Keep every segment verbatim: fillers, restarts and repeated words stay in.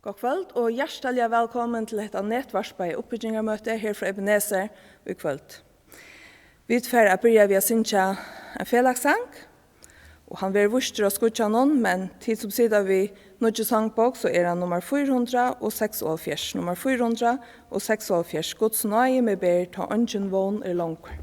Gott kvøld og hjartaliga vælkomin til hetta netvarpaða uppbyggingarmøti her frá Ebenezer í kvøld. Vit fara at byrja við at syngja ein felagssang, og hann verður vístur á skíggjanum, men tit sum sita við nýggju sangbók, so er hann nummar fýra hundrað og seksoghálvfjerðs, nummar fýra hundrað og seksoghálvfjerðs, Guds náði meg ber, tá eingin vón er longur.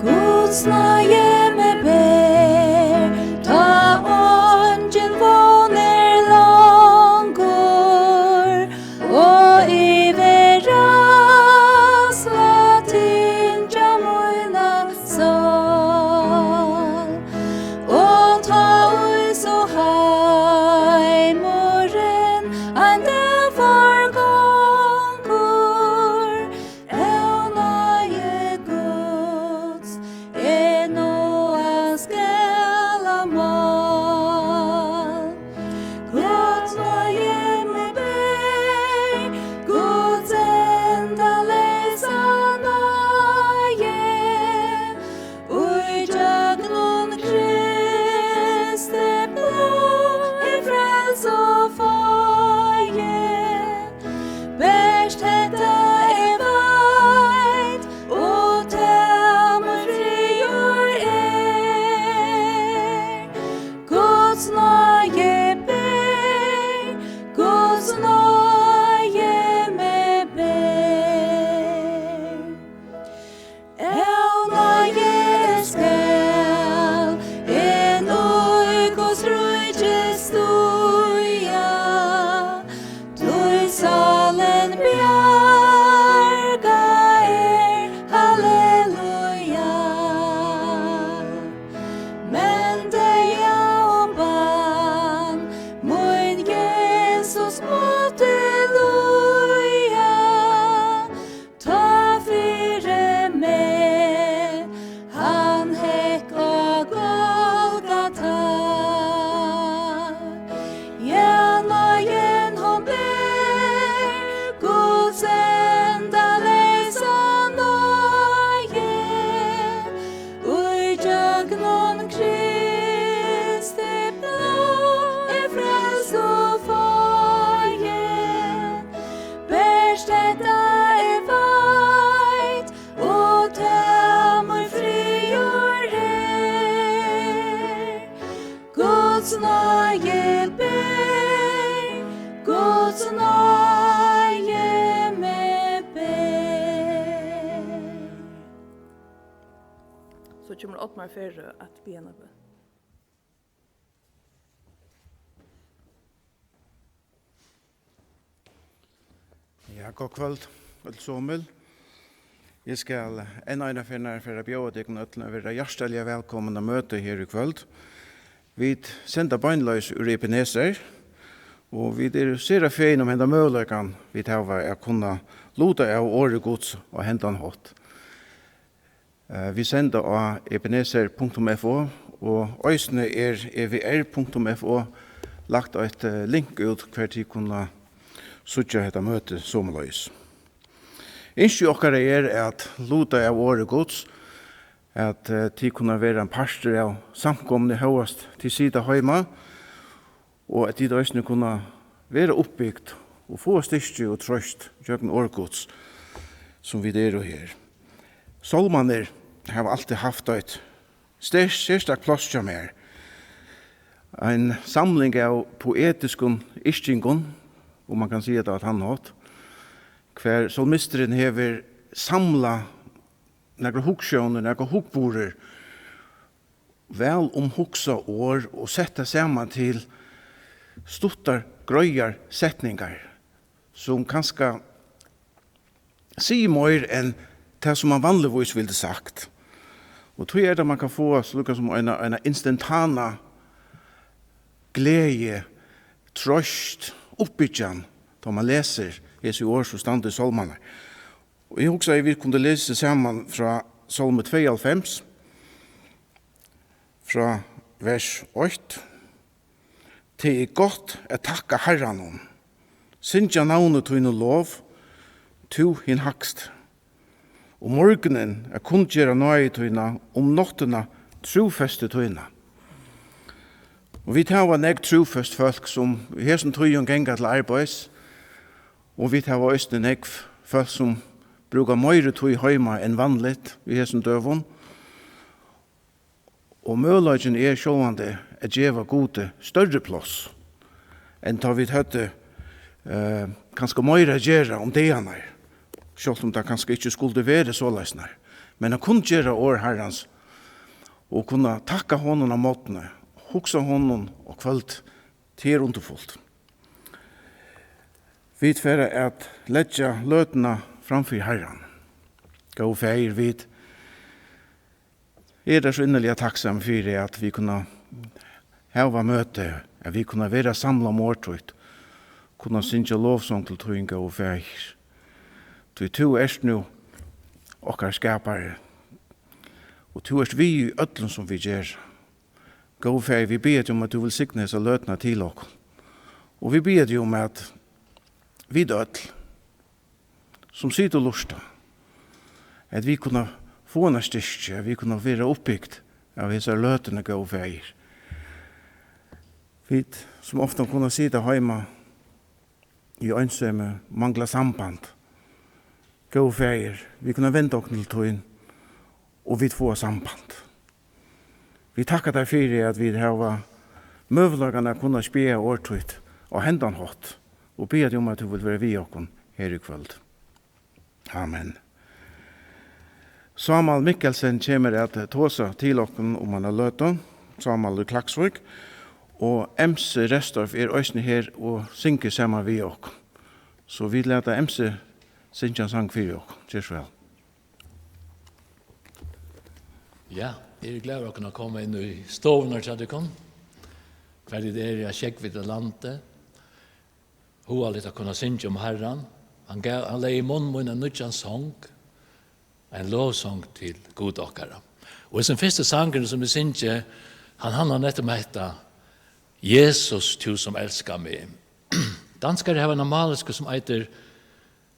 Guds náði meg ber, tá eingin vón er longur, og yvir ræðsla tyngja mína sál. Og tá ið so heimurin ein dag forgongur, av náði Guds er nú at skala mál. Guds náði meg ber, Guds endaleysa náði, í gjøgnum Kristi blóð er frelsu fái. Bert hetta eg veit, og tað mín friður er. Guds náði ber, Guds náði meg ber. Av náði skal eg nú í Guds ríki stíga, tí sálin bjargað er, halleluja. Men deyða umban mín Jesus mátti líða, tá fyri meg hann hekk á Golgata. Ja, náðin hon ber, Guds endaleysa náði, í gjøgnum Kristi blóð er frelsu fái. Bert hetta eg veit, og tað mín friður er. Guds náði ber, Guds náði meg ber. So kemur Oddmar Ferø at biðja eina bøn. Ja, gott kvøld, øll somul. Eg skal enn eina ferð nær fyri at bjóða tykkum øllum at vera hjartaliga vælkomin á møtið her í kvøld. Vit senda beinleiðis úr Ebenezer, og vit eru sera fegin um henda møguleikan, vit hava at kunna luta av orði Guds á hendan hátt. Eh, vit senda á ebenezer punktum f o, og eisini er E V R punktum f o lagt eitt, eh, link út, hvar tit kunna síggja hetta møtið somuleiðis. Ynski okkara er at luta av orði Guds, at, eh, tit kunna vera ein partur av samkomuni hóast tit sita heima, og at tit eisini kunna vera uppbygd og fáa styrki og trøst gjøgnum orð Guds, sum vit eru her. Sálmarnir hava altíð havt eitt ster-, serstakt pláss hjá mær. Ein samling av poetiskum yrkingum, um man kann siga tað á tann hátt, hvar sálmisturin hevur samlað nakrar hugsjónir, nakrar hugburðir, væl umhugsað orð og sett tað saman til stuttar, greiðar setningar, sum kanska sigur meir enn tað, sum man vanligvís vildi sagt. Og tí er tað, man kann fáa so líka sum eina, eina instantana gleði, trøst, uppbyggjan, tá man lesur hesi orð, sum standa í Sálmarnar. Og eg hugsaði, vit kundu lisið saman frá Sálmi tveyoghálvfems, frá vers eitt. Tað er gott at takka Harranum, syngja navni tínum lov, tú hin hægsti, um morgunin at kunngera náði tína, um náttina trúfesti tína. Og vit hava nógv trúføst fólk, sum í hesum tíðum ganga til arbeiðis, og vit hava eisini nógv fólk, sum brúka meiri tíð heima enn vanligt í hesum døgum. Og møguleikin er sjálvandi at geva Gudi størri pláss, enn tá vit høvdu, eh, kanska meira at gera um dagarnar, sjálvt um tað kanska ikki skuldi verið soleiðis nær. Men at kunngera orð Harrans og kunna takka honum á morgni, hugsa honum á kvøld, tað er undurfult. Vit fara at leggja løtuna fram fyri Harran. Góði Faðir, vit eru so inniliga takksom fyri, at vit kunna hava møti, at vit kunna vera samlað um orð títt, kunna syngja lovsong til tín, góði Faðir. Tí tú ert nú okkara skapari, og tú ert við í øllum, sum vit gera. Góði Faðir, vit biðja teg um, at tú vil signa hesa løtuna til okkum. Og vit biðja teg um, at vit øll, sum sita og lurta, at vit kunna fáa eina styrki, at vit kunna vera uppbygt av hesari løtuni, góði Faðir. Vit, sum ofta kunna sita heima í einsemi, mangla samband. Góði Faðir, vit kunna venda okkum til tín, og vit fáa samband. Vit takka tær fyri, at vit hava møguleikan at kunna spjaða orð títt á hendan hátt, og biðja teg um, at tú vilt vera við okkum her í kvøld. Amen. Sámal Mikkelsen kemur at tosa til okkum um eina løtu. Sámal í Klaksvík. Og M C Restorff er eisini her og syngur saman við okkum. So vit lata M C syngja ein sang fyri okkum. Ger so væl. Ja, eg eri glaður at kunna koma inn í stovuna hjá tykkum. Hvar tit eru, á sjógvi ella landi. Hugaligt at kunna syngja um Harran. Hann gav, hann legði í munn mín ein nýggjan song, ein lovsong til Gud okkara. Og hesin fyrsti sangurin, sum eg syngi, hann handlar nettupp um hetta: Jesus, tú som elskar meg. Danskar hava eina mállýsku, sum eitur: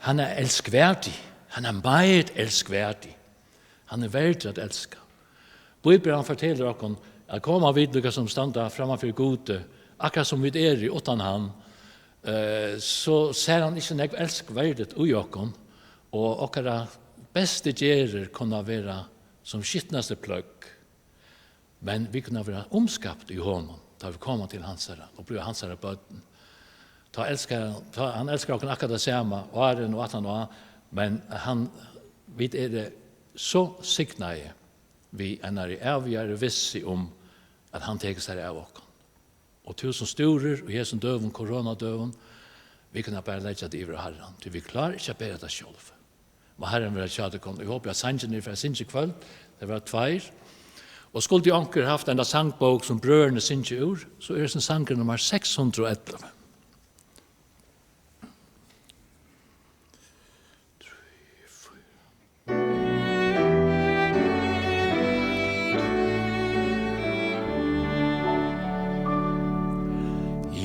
Han er elskværdig. Han er meget elskværdig. Hann er verdur at elska. Bíblian fortelur okkum, at koma vit líka sum standa framman fyri Gudi, akkurát sum vit eru uttan hann, eh, so sær hann ikki nógv elskverdigt í okkum, og okkara bestu gerðir kunna vera sum skitnasti pløgg. Men vit kunna vera umskapt í honum, tá vit koma til hansara og blíva hansara børn. Tá elskar, tá, hann elskar okkum akkurát tað sama, áðrenn og aftan á, men hann, vit eru so signaði við einari ævigari vissu um, at hann tekur sær av okkum. Og tú sum stúrir í hesum døgum, koronadøgum, vit kunna bara leggja tað yvir á Harran, tí vit klára ikki at bera tað sjálv. Má Harrin vera hjá tykkum. Eg hopi, at sangirnir, eg fari at syngja í kvøld, tað verða tveir. Og skuldi onkur havt eina sangbók, sum brøðurnir syngja úr, so er hesin sangur nummar seks hundrað og ellivu.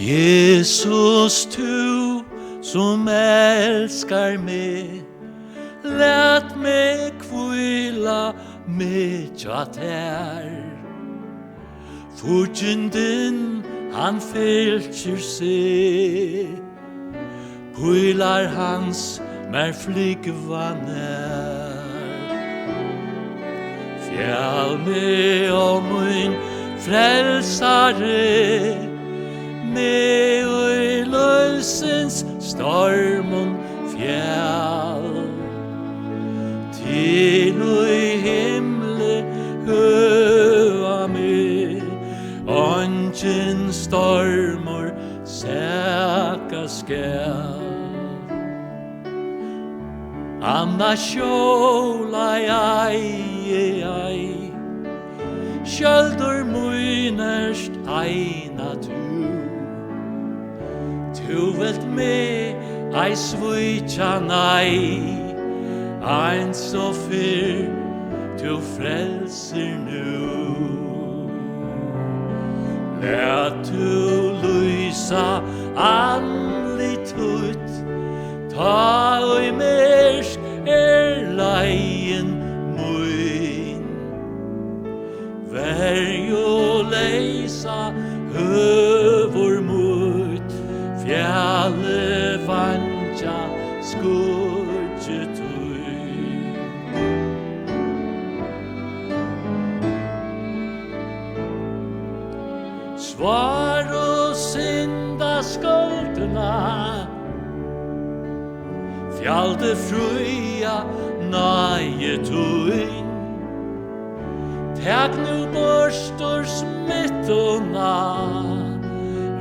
Jesus, tú sum elskar meg, lat meg hvíla meg hjá tær. Fíggindin, hann fylgir seg, pílar hans mær flúgva nær. Fræl meg, ó mín Frelsari, meg í lívsins stormum fræl. Til í himli høga meg, eingin stormur saka skal. Annað skjól eigi eg ei, skjøldur mín ert eina tú. Tú vilt meg ei svíkja, nei, eins og fyrr tú frelsir nú. Lat tú lýsa andlit títt, tá ið myrk er leiðin reisa høvur mítt, fjallið veingja skýggj tín. Sváru syndaskølduna fjaldið fría náði tín. Tak nú burtur smittuna,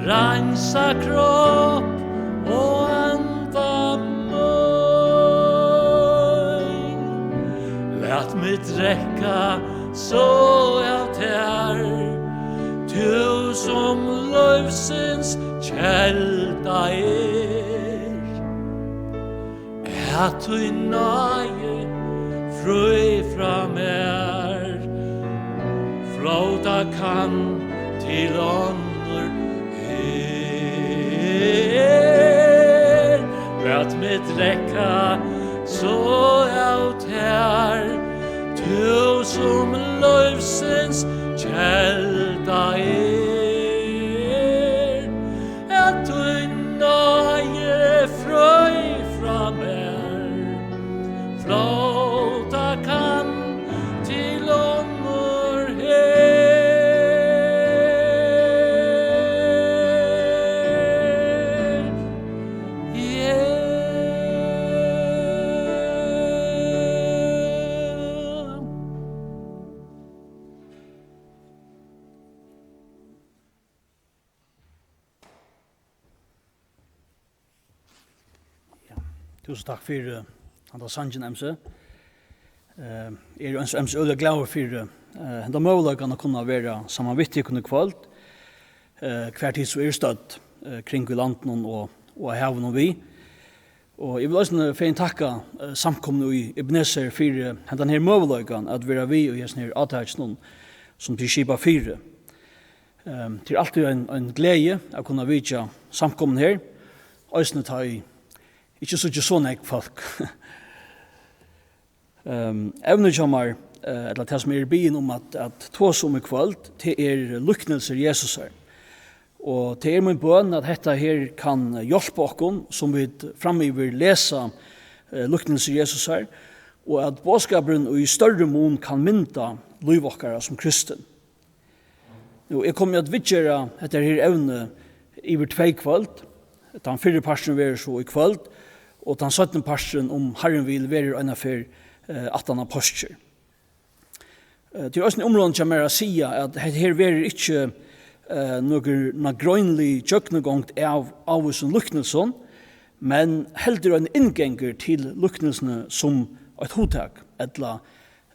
reinsa kropp og anda mín. Lat meg drekka so av tær, tú sum lívsins kelda er. At tín náði frí frá mær flóta kann til onnur her. Lat meg drekka so av tær, tú sum lívsins kelda er. At tín náði frí frá mær flóta kann til onnur her. Yeah. Ja. Túsund takk fyri, eh, handa sangin, M C. Eh, eg eri eins, eins øgiliga glaður fyri, eh, henda møguleikan at kunna vera saman við tykkum í kvøld, eh, hvar tit so eru stødd, eh, kring í landinum og, og á havinum við. Og eg vil eisini fegin takka, eh, samkomuni í Ebenezer fyri, eh, hendan her møguleikan at vera við í hesum her átakinum, sum tit skipa fyri. Ehm, tað er altíð ein, ein gleði at kunna vitja samkomuna her, eisini tá ið ikki síggja so nógv fólk. Ehm, evnið hjá mær, eh, ella tað sum eg eri biðin um at, at tosa um í kvøld, tað er líknilsir Jesusar. Og tað er mín bøn, at hetta her kann hjálpa okkum, sum vit framyvir lesa, eh, líknilsir Jesusar, og at boðskapurin í størri mun kann mynda lív okkara sum kristin. Nú, eg komi at viðgera hetta her evni yvir tvey kvøld. Tann fyrri parturin verður so í kvøld, og tann seinni parturin, um Harrin vil, verður einaferð, eh, aftan á páskir. Eh, tað er eisini umráðandi hjá mær at siga, at hetta her verður ikki, eh, nøkur nágreinilig gjøgnumgongd av ávísum líknilsum, men heldur ein inngangur til líknilsini sum eitt hugtak, ella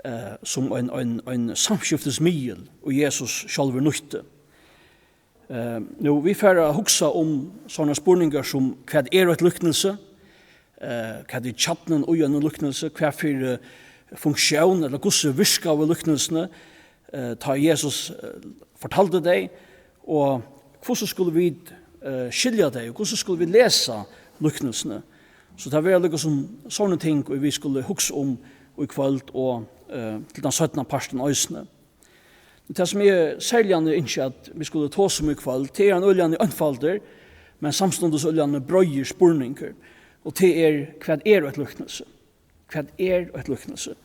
eh, sum ein, ein, ein samskiftismiðil, og Jesus sjálvur nýtti. Eh, nú, vit fara at hugsa um sovorðnar spurningar sum, hvat er eitt líknilsi? Eh, hvat er kjarnin í einum líknilsi? Hvat fyri, eh, funktión, ella hvussu virkaðu líknilsini, eh, tá Jesus, eh, fortaldi tey? Og hvussu skulu vit, eh, skilja tey, og hvussu skulu vit lesa líknilsini? So tað verða líka sum sovorðin ting, ið vit skulu hugsa um í kvøld og, eh, til tann seinna partin eisini. Tað, sum eg serliga ynski, at vit skulu tosa um í kvøld, tað er ein øgiliga einfaldur, men samstundis øgiliga breiður spurningur. Og tað er, hvat er eitt líknilsi? Hvat er eitt líknilsi?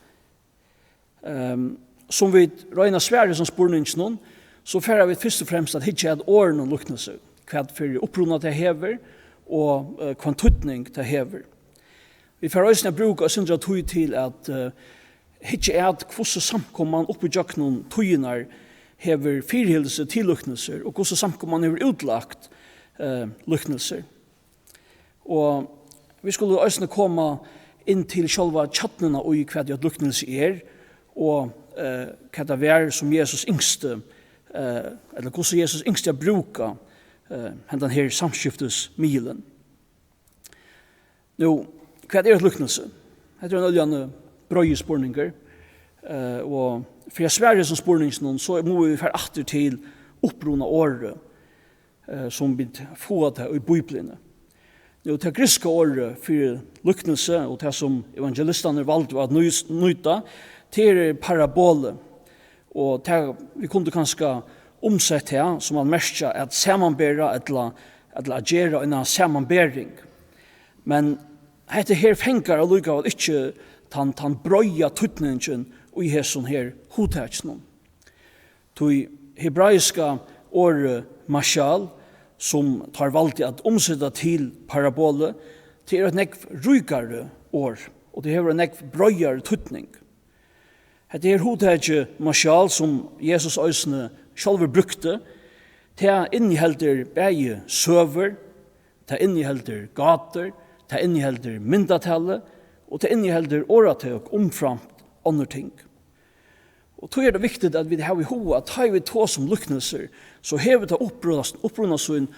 Ehm, sum vit royna at svara hesum spurninginum, so fara vit fyrst og fremst at hyggja at orðinum líknilsi, hvat fyri uppruna tað hevur, og, eh, hvønn týdning tað hevur. Vit fara eisini at brúka eitt sindur av tíð til at, eh, hyggja at, hvussu samkoman upp ígjøgnum tíðirnar hevur fyrihildið seg til líknilsir, og hvussu samkoman hevur útlagt, eh, líknilsir. Og vit skulu eisini koma inn til sjálva kjarnuna í, hvat eitt líknilsi er, og, eh, hvat tað var, sum Jesus ynskti, eh, ella hvussu Jesus ynskti at brúka, eh, hendan her samskiftismiðilin. Nú, hvat er eitt líknilsi? Hetta er ein øgiliga breiður spurningur, eh, og fyri at svara hesum spurninginum, so mugu vit fara aftur til upprunaorðið, eh, sum vit fáa tað í Bíbliuni. Nú, tað grikska orðið fyri líknilsi, og tað sum evangelistarnir valdu at nýs-, nýta, tað er parabole. Og tað, vit kundu kanska umsett tað, sum at merkja at samanbera ella, ella at gera eina samanbering. Men hetta her fangar allíkavæl ikki tann, tann breiða týdningin í hesum her hugtakinum. Tí hebraiska orðið mashal, sum teir valdu at umseta til parabolu, tað er eitt nógv ríkari orð, og tað hevur ein nógv breiðari týdning. Hetta her hugtakið mashal, sum Jesus eisini sjálvur brúkti, tað inniheldur bæði søgur, tað inniheldur gátur, tað inniheldur myndatali, og tað inniheldur orðatøk umframt onnur ting. Og tí er tað viktigt, at vit hava í huga, at tá ið vit tosa um líknilsir, so hevur tað uppruna, uppruna sín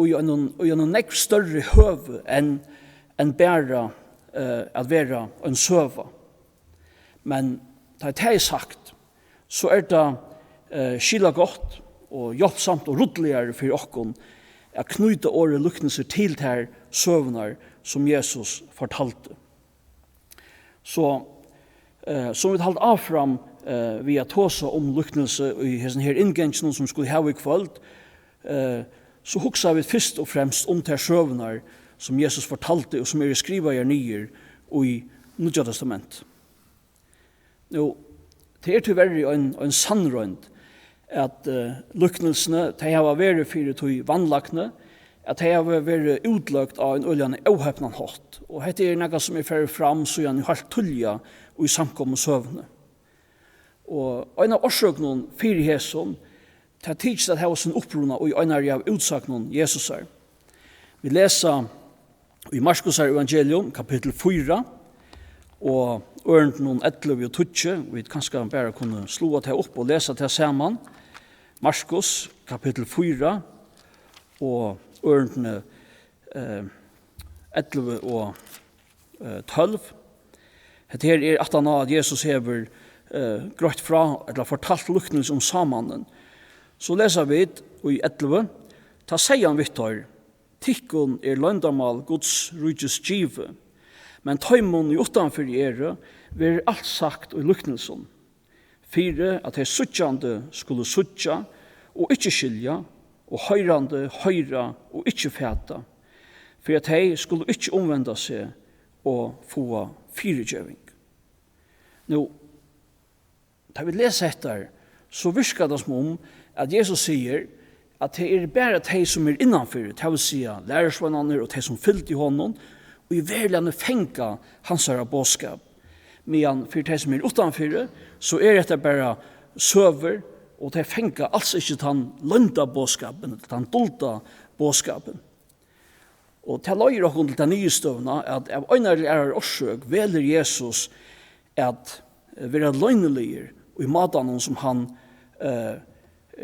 í einum, í einum nógv størri høvi enn, enn bara, eh, at vera ein søga. Men tá tað er sagt, so er tað, eh, skilagott og hjálpsamt og ruddligari fyri okkum at knýta orðið líknilsir til tær søgurnar, sum Jesus fortaldi. So, eh, sum vit halda áfram, eh, við at tosa um líknilsi í hesum her innganginum, sum skulu hava í kvøld, eh, so hugsa vit fyrst og fremst um tær søgurnar, sum Jesus fortaldi og sum eru skrivaðar niður í Nýggja Testament. Nú, tað er tíverri ein, ein sannroynd, at, eh, líknilsini, tey hava verið fyri tí vanlækni, at tey hava verið útløgd á ein øgiliga óhepnan hátt. Og hetta er nakað, sum er farið fram síðan heilt tíðliga í samkomusøguni. Og ein av orsøkunum fyri hesum, tað tykist at hava sín uppruna í einari av útsagnum Jesusar. Vit lesa í Markusar evangelium, kapittul fýra, og ørindunum ellivu og tíggju. Vit kanska bara kunnu sláa tað upp og lesa tað saman. Markus, kapittul fýra, og ørindini, eh, ellivu og, eh, tólv. Hetta her er aftan á, at Jesus hevur, eh, greitt frá, ella fortalt líknilsi um sámannin. So lesa vit í ellivu: Tá segði hann við teir: Tykkum er loyndarmál Guds ríkis givið, men teimum, ið uttanfyri eru, verður alt sagt í líknilsum, fyri at tey síggjandi skulu síggja og ikki skilja, og hoyrandi hoyra og ikki fata, fyri at tey skulu ikki umvenda seg og fáa fyrigeving. Nú, tá vit lesa hetta, so virkar tað sum um, at Jesus sigur, at tað eru bara tey, sum eru innanfyri, tað vil siga, lærisveinarnir og tey, sum fylgdu honum, ið veruliga fanga hansara boðskap. Meðan fyri tey, sum eru uttanfyri, so er hetta bara søgur, og tey fanga als ikki tann loynda boðskapin, tann dulda boðskapin. Og tað leiðir okkum til ta niðurstøðuna, at av einari ella aðrari orsøk velur Jesus at, eh, vera loyniligur í mátanum, sum hann, eh,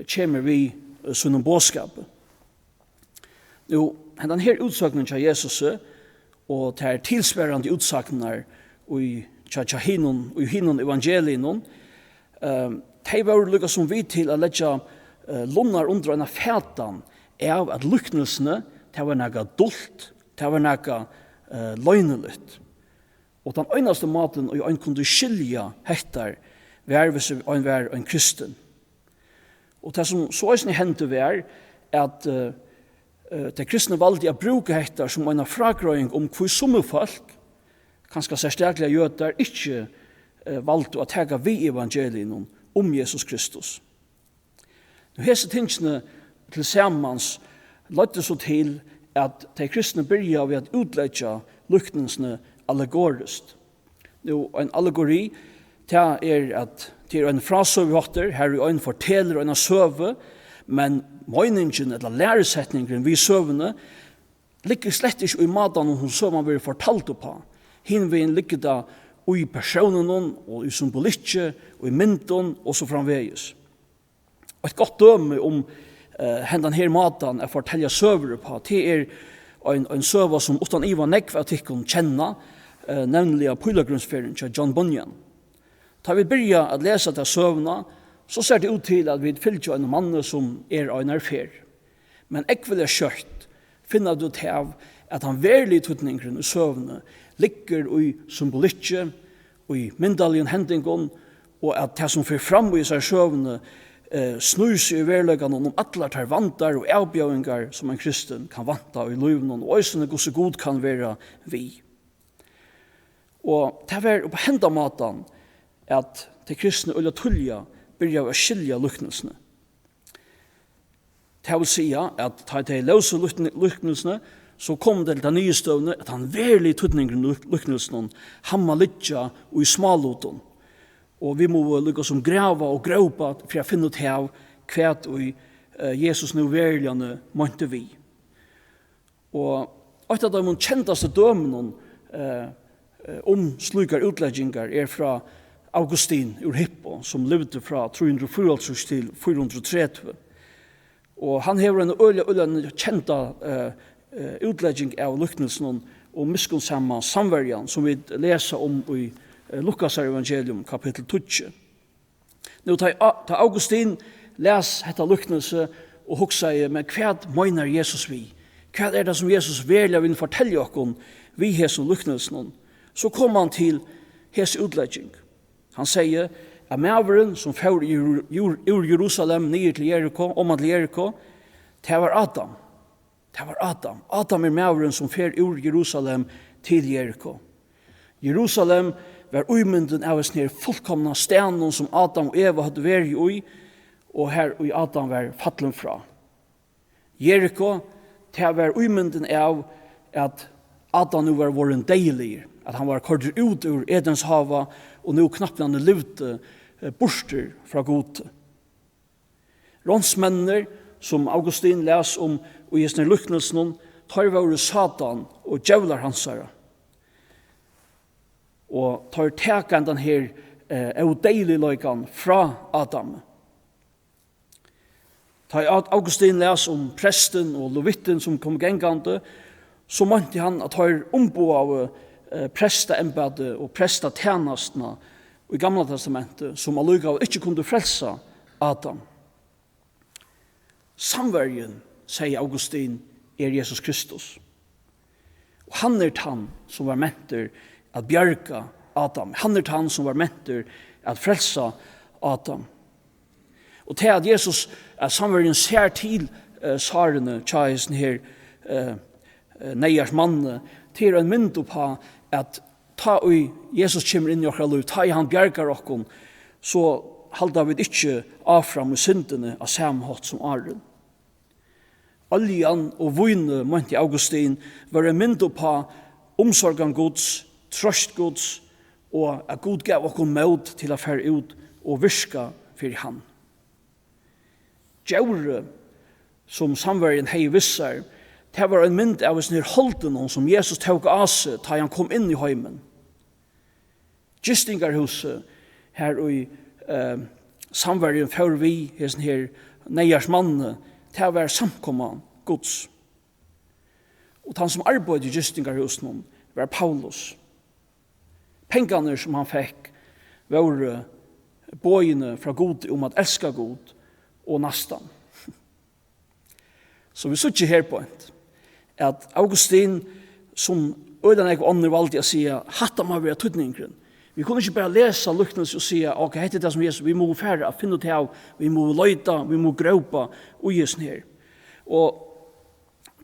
kemur við, eh, sínum boðskapi. Nú, hendan her útsøgnin hjá Jesusi og tær tilsvarandi útsagnirnar í, hjá, hjá hinum, í hinum evangeliunum, ehm, tey vóru líka sum við til at leggja, eh, lunnar undir eina fatan av, at líknilsini, tað var nakað dult, tað var nakað, eh, loyniligt. Og tann einasti mátin, ið ein kundi skilja hetta, var, hvis ein var ein kristin. Og tað, sum so eisini hendi, var, at, eh, eh, tey kristnu valdu at brúka hetta sum eina frágreiðing um, hví summi fólk, kanska serstakliga jødar, ikki, eh, valdu at taka við evangeliinum um Jesus Kristus. Nú, hesi tingini til samans leiddu so til, at tey kristnu byrjaðu við at útleggja líknilsini allegoriskt. Nú, ein allegori, tað er, at tað er ein frásøguháttur, har ið ein fortelur eina søgu, men meiningin ella lærusetningurin við søguni liggur slett ikki í mátanum, sum søgan verður fortald uppá. Hinvegin liggur tað í persónunum og í symbolikki og í myndum og so framvegis. Eitt gott dømi um, eh, hendan her mátan at fortelja søgur uppá, tað er ein, ein søga, sum uttan iva nógv av tykkum kenna, eh, nevniliga Pílagrímsferðin hjá John Bunyan. Tá vit byrja at lesa ta søguna, so sær tað út til, at vit fylgja einum manni, sum er á einari ferð. Men ógvuliga skjótt finna vit út av, at tann veruligi týdningurin í søguni liggur í symbolikki, í myndaligum hendingum, og at tað, sum fer fram í hesari søguni, eh, snýr seg í veruleikanum um allar tær vandar og avbjóðingar, sum ein kristin kann vænta í lívinum, og eisini hvussu Gud kann vera við. Og tað var upp á henda mátan, at tey kristnu øgiliga tíðliga byrjaðu at skilja líknilsini. Tað vil siga, at tá tey lósu líkni-, líknilsini, so komu tey til ta niðurstøðuni, at tann veruligi týdningurin í lík-, líknilsinum, hann má liggja í smálutum. Og vit mugu líka sum grava og grópa fyri at finna út av, hvat ið, eh, Jesus nú veruliga meinti við. Og eitt av teimum kendastu dømunum, eh, eh, um slíkar útleggingar er frá Augustin úr Hippo, sum livdi frá trý hundrað og fýraoghálvtrýss til fýra hundrað og tretivu. Og hann hevur eina øgiliga, øgiliga kenda, eh, eh, útlegging av líknilsinum og miskunnsama samverjan, sum vit lesa um í, eh, Lukasar evangelium, kapittul tíggju. Nú, tá, tá Augustin las hetta líknilsi og hugsaði: "Men hvat meinar Jesus við? Hvat er tað, sum Jesus veruliga vil fortelja okkum við hesum líknilsinum?" So kom hann til hesa útlegging. Hann segði, at maðurin, sum fór í Jeru-, Jeru-, úr Jerusalem niður til Jeriko, oman til Jeriko, tað var Adam. Tað var Adam. Adam er maðurin, sum fer úr Jerusalem til Jeriko. Jerusalem var ímyndin av hesum her fullkomna staðnum, sum Adam og Eva høvdu verið í, og har ið Adam var fallin frá. Jeriko, tað var ímyndin av, at Adam nú var vorðin deyðiligur, at hann var koyrdur út úr Edens hava og nú knappliga livdi, eh, burtur frá Gudi. Ránsmenninir, sum Augustin las um í hesum líknilsinum, teir vóru Satan og djevlar hansara. Og teir taka hendan her, eh, ódeyðiligleikan frá Adam. Tá Au-, Augustin las um prestin og levittin, sum kom gangandi, so meinti hann, at teir umboðaðu, eh, prestaembætið og prestatænastuna í Gamla Testamenti, sum allíkavæl ikki kundu frelsa Adam. Samverjin, segði Augustin, er Jesus Kristus. Og hann er tann, sum var mentur at bjarga Adam. Hann er tann, sum var mentur at frelsa Adam. Og tað, at Jesus, at samverjin sær til, eh, sárini hjá hesum her, eh, eh, neyðars manni, tað er ein mynd uppá, at tá ið Jesus kemur inn í okkara lív, tá ið hann bjargar okkum, so halda vit ikki áfram í syndini á sama hátt sum áðrenn. Oljan og vínið, meinti Augustin, var ein mynd uppá umsorgan Guds, troyst Guds, og at Gud gav okkum mót til at fara út og virka fyri hann. Djórið, sum samverjin hevði við sær, tað var ein mynd av hesum her holdinum, sum Jesus tók á seg, tá ið hann kom inn í heimin. Gistingarhúsið, har í, eh, samverjin fór við hesum her neyðars manni, tað var samkoma Guds. Og tann, sum arbeiddi í gistingarhúsinum, var Paulus. Pengarnir, sum hann fekk, vóru boðini frá Gudi um at elska Gud og næstan. So vit síggja her beint, at Augustin, sum øgiliga nógv onnur, valdi at siga: "Hatta má vera týdningurin." Vit kunnu ikki bara lesa líknilsið og siga: "Ok, hetta er tað, sum Jesus, vit mugu fara at finna út av, vit mugu leita, vit mugu grópa í hesum her." Og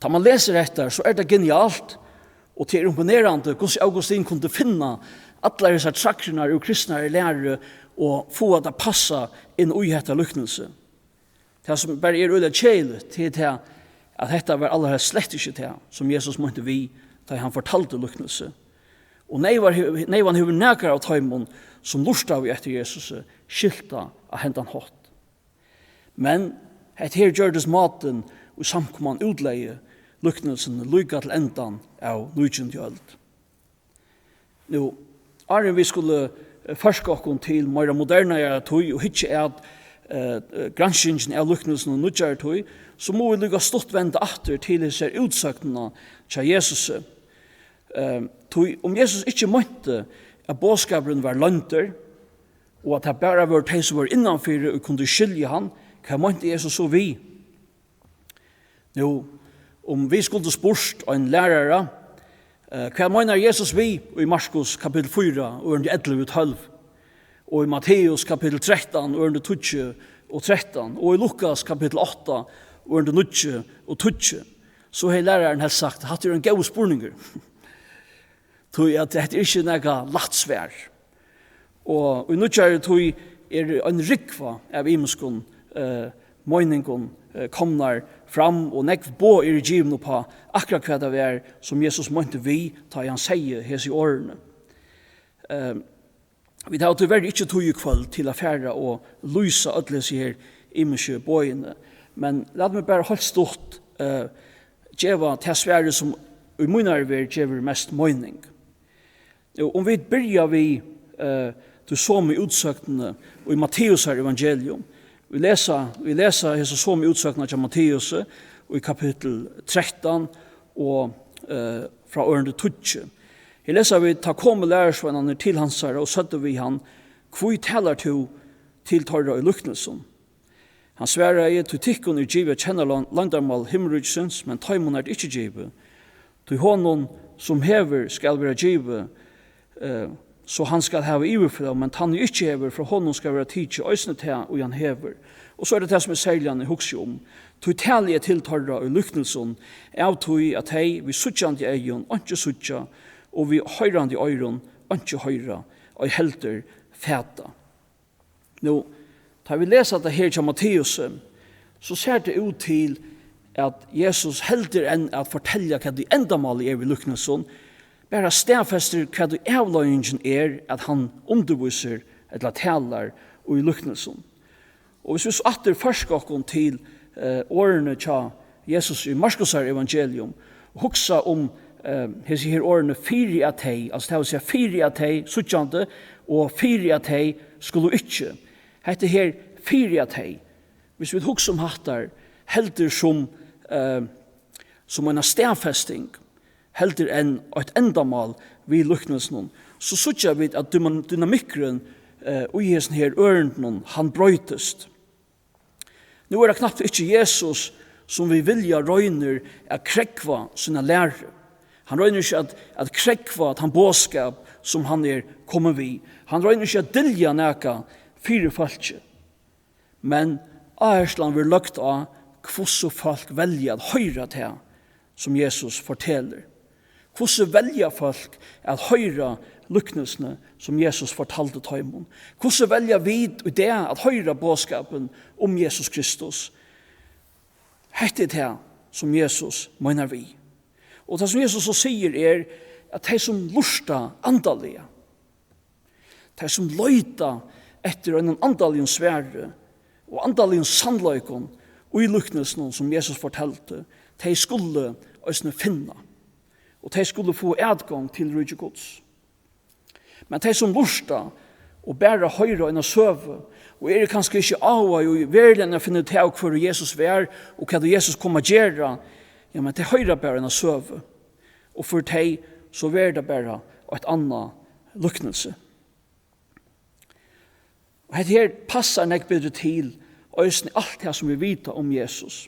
tá man lesur hetta, so er tað genialt, og tað er imponerandi, hvussu Augustin kundi finna allar hesar træðrirnar úr kristnari læru og fáa tað at passa inn í hetta líknilsi. Tað, sum bara er øgiliga keðiligt, tað er tað, at hetta var allarhelst slett ikki tað, sum Jesus meinti við, tá ið hann fortaldi líknilsið. Og neyvan hevur, neyvan hevur nakar av teimum, sum lurtaðu eftir Jesusi, skilt tað á hendan hátt. Men hetta her gjørdist mátin, og samkoman útlegði líknilsini líka til endan av nítjandu øld. Nú, áðrenn vit skulu, eh, førka okkum til meira modernari tíð og hyggja at, eh, granskingini av líknilsinum í nýggjari tíð, so mugu vit líka stutt venda aftur til hesa útsøgnina hjá Jesusi. Eh, tí um Jesus ikki meinti, at boðskapurin var loyndur, og at tað bara vóru tey, sum vóru innanfyri, ið kundu skilja hann, hvat meinti Jesus so við? Nú, um vit skuldu spurt ein lærara, eh, hvat meinar Jesus við í Markus kapittul fýra, ørindi ellivu og tólv, og í Matteus kapittul trettan, ørindi tíggju og trettan, og í Lukas kapittul átta, orðini níggju og tíggju, so hevði lærarin helst sagt: "Hatta er ein góður spurningur." Tí at hetta er ikki nakað lætt svar. Og í nýggjari tíð er ein rúgva av ymiskum, eh, meiningum, eh, komnar fram, og nógv boð eru givin upp á akkurát hvat tað var, sum Jesus meinti við, tá ið hann segði hesi orðini. Eh, vit hava tíverri ikki tíð í kvøld til at fara og lýsa øll hesi her ymisku boðini, men lat meg bara heilt stutt, eh, geva tað svarið, sum í mínari verð gevur mest meining. Jú, um vit byrja við, eh, tí somu útsøgnini í Matteusar evangelium. Vit lesa, vit lesa hesa somu útsøgnina hjá Matteusi í kapittul trettan og, eh, frá orðini tíggju. Her lesa vit: "Tá komu lærisveinarnir til hansara og søgdu við hann: 'Hví talar tú til teirra í líknilsum?' Hann svaraði: 'Tí tykkum er givið at kenna loyn-, loyndarmál himmiríkisins, men teimum er tað ikki givið. Tí honum, sum hevur, skal vera givið, eh, so hann skal hava í yvirflóð, men tann, ið ikki hevur, frá honum skal vera tikið eisini tað, ið hann hevur.'" Og so er tað tað, sum eg serliga hugsi um: "Tí tali eg til teirra í líknilsum, av tí at tey við síggjandi eygum einki síggja, og við hoyrandi oyrum einki hoyra, ei heldur fata." Nú, tá vit lesa tað her hjá Matteusi, so sær tað út til, at Jesus heldur enn at fortelja, hvat ið endamálið er við líknilsum, bara staðfestir, hvat ið avleiðingin er, at hann undirvísir ella talar í líknilsum. Og hvis vit so aftur førka okkum til, eh, orðini hjá Jesus í Markusar evangelium, og hugsa um, eh, hesi her orðini: "Fyri at tey", altso, tað vil siga, fyri at tey síggjandi, og fyri at tey skulu ikki. Hetta her, fyri at tey, hvis vit hugsa um hattar, heldur sum, eh, sum eina staðfesting, heldur enn eitt endamál við líknilsinum, so síggja vit, at dyma-, dynamikkurin, eh, í hesum her ørindunum, hann broytist. Nú er tað knappt ikki Jesus, sum við vilja roynir at krógva sína læru. Hann roynir ikki at, at krógva tann boðskap, sum hann er komin við. Hann roynir ikki at dylja nakað fyri fólki. Men áherslan verður løgd á, hvussu fólk velja at hoyra tað, sum Jesus fortelur. Hvussu velja fólk at hoyra líknilsini, sum Jesus fortaldi teimum? Hvussu velja vit í dag at hoyra boðskapin um Jesus Kristus? Hetta er tað, sum Jesus meinar við. Og tað, sum Jesus so sigur, er, at tey, sum lurta andaliga, tey, sum leita eftir einum andaligum svari og andaligum sannleikum í líknilsinum, sum Jesus fortaldi, tey skulu eisini finna, og tey skulu fáa atgongd til ríki Guds. Men tey, sum lurta og bara hoyra eina søgu, og eru kanska ikki áhugað í veruliga at finna út av, hvør Jesus var, og hvat Jesus kom at gera, ja, men tey hoyra bara eina søgu. Og fyri tey, so verður tað bara eitt annað líknilsi. Og hetta her passar nógv betri til eisini alt tað, sum vit vita um Jesus.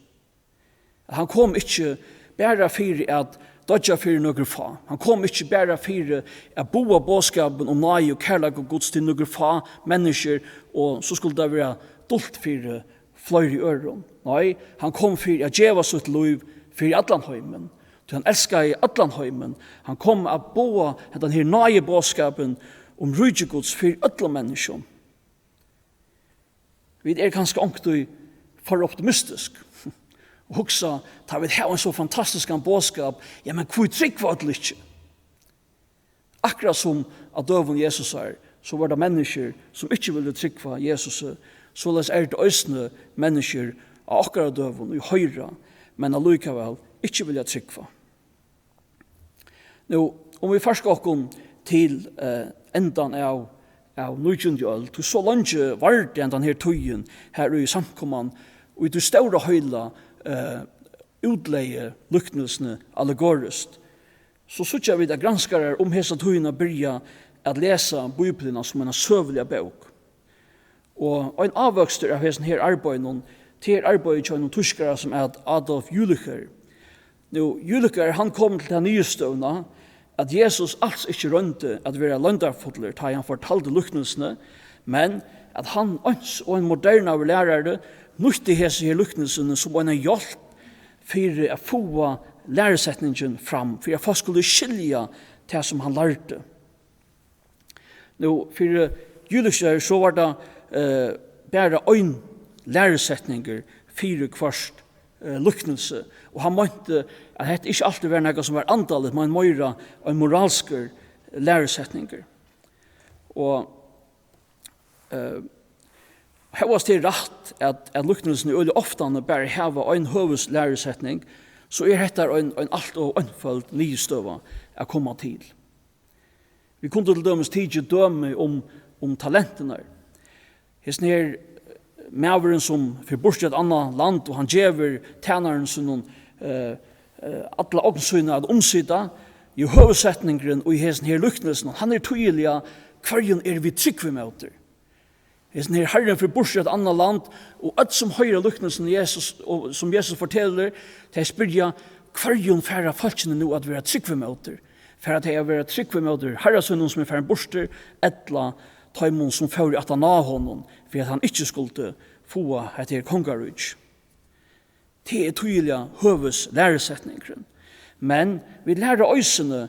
At hann kom ikki bara fyri at doyggja fyri nøkur fá. Hann kom ikki bara fyri at boða boðskapin um náði og kærleika Guds til nøkur fá menniskjur, og so skuldi tað vera dult fyri fleiri øðrum. Nei, hann kom fyri at geva sítt lív fyri allan heimin. Tí hann elskaði allan heimin. Hann kom at boða hendan her náðiboðskapin um ríki Guds fyri øllum menniskjum. Vit eru kanska onkuntíð for optimistisk og hugsa, tá vit hava ein so fantastiskan boðskap, ja, men hví trúgva øll ikki? Akkurát sum á døgum Jesusar, so vóru tað menniskjur, sum ikki vildu trúgva Jesusi. Soleiðis er tað eisini menniskjur á okkara døgum, ið hoyra, men allíkavæl ikki vilja trúgva. Nú, um vit førka okkum til, eh, endan av, av nítjandu øld, tí so leingi vardi hendan her tíðin her í samkoman, og í tí stóra heila, eh, útlegði líknilsini allegoriskt, so síggja vit, at granskarar um hesa tíðina byrja at lesa Bíbliuna sum eina søguliga bók. Og ein ávøkstur av hesum her arbeiðinum, tað er arbeiðið hjá einum týskara, sum æt Adolf Jülicher. Nú, Jülicher, hann kom til ta niðurstøðuna, at Jesus als ikki royndi at vera loyndarfullur, tá ið hann fortaldi líknilsini, men at hann eins og ein modernaður lærari nýtti hesi her líknilsini sum eina hjálp fyri at fáa lærusetningin fram, fyri at fólk skuldu skilja tað, sum hann lærdi. Nú, fyri Julius her, so var tað, eh, bara ein lærusetningur fyri hvørt, eh, líknilsi, og hann meinti, at hetta ikki altíð var nakað, sum var andaligt, men meira ein moralskur lærusetningur. Og, eh, hóast tað er rætt, at, at líknilsini øgiliga ofta bara hava ein høvuðslærusetning, so er hetta ein, ein alt ov einføld niðurstøða at koma til. Vit kundu til dømis tikið dømi um, um talentirnar. Hesin her maðurin, sum fer burtur í eitt annað land, og hann gevur tænaranum sínum, eh, eh, alla ogn sína at umsita, jú, høvuðssetningurin í hesum her líknilsinum, hann er týðiliga: Hvørjum eru vit trúgv ímóti? Hesin her harrin fer burtur í eitt annað land, og øll, sum hoyra líknilsini Jesus, og sum Jesus fortelur, tey spyrja: Hvørjum fara fólkini nú at vera trúgv ímóti? Fara tey at vera trúgv ímóti harra sínum, sum er farin burtur, ella teimum, sum fóru aftan á honum, fyri at hann ikki skuldi fáa hetta her kongaríki? Tað er týðiliga høvuðslærusetningurin. Men vit læra eisini,